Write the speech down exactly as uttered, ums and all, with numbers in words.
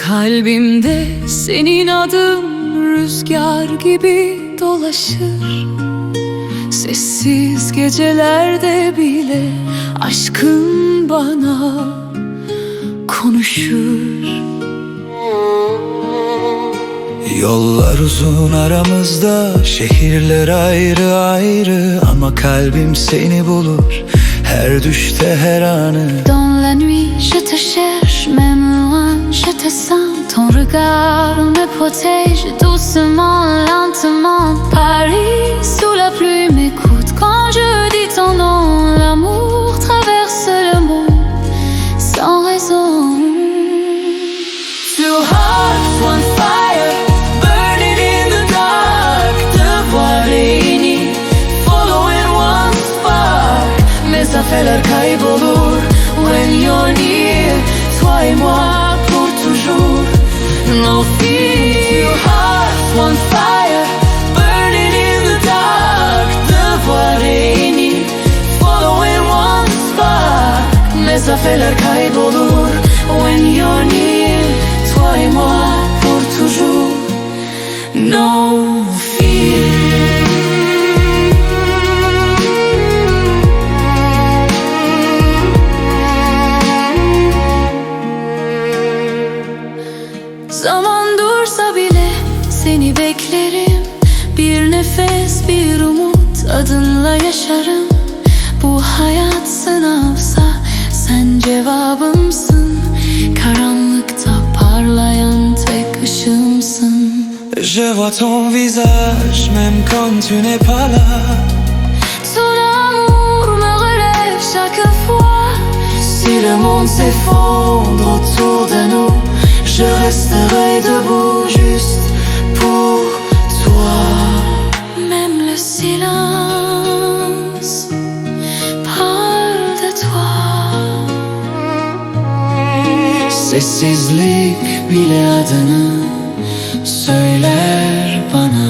Kalbimde senin adın rüzgar gibi dolaşır. Sessiz gecelerde bile aşkın bana konuşur. Yollar uzun aramızda, şehirler ayrı ayrı, ama kalbim seni bulur her düşte, her anı. Dans la nuit, je te cherche, même loin, je te sens. Ton regard me protège doucement, lentement. Paris sous la pluie m'écoute quand je dis ton nom. L'amour traverse le monde sans raison. Two hearts, one fire, burning in the dark. Devoir réunis, following one spark. Mesafeler kaybolur when you're near. Toi et moi pour toujours, no fear. Two hearts, one fire, burning in the dark. Devoir réunis, following one spark. Mesafeler kaybolur when you're near. Toi et moi pour toujours, no fear. Zaman dursa bile seni beklerim. Bir nefes, bir umut, adınla yaşarım. Bu hayat sınavsa sen cevabımsın. Karanlıkta parlayan tek ışığımsın. Je vois ton visage, même quand tu n'es pas là. Ton amour me relève chaque fois. Si le monde s'effondre autour de nous, je resterai debout juste pour toi. Même le silence parle de toi. Sessizlik bile adını söyler bana.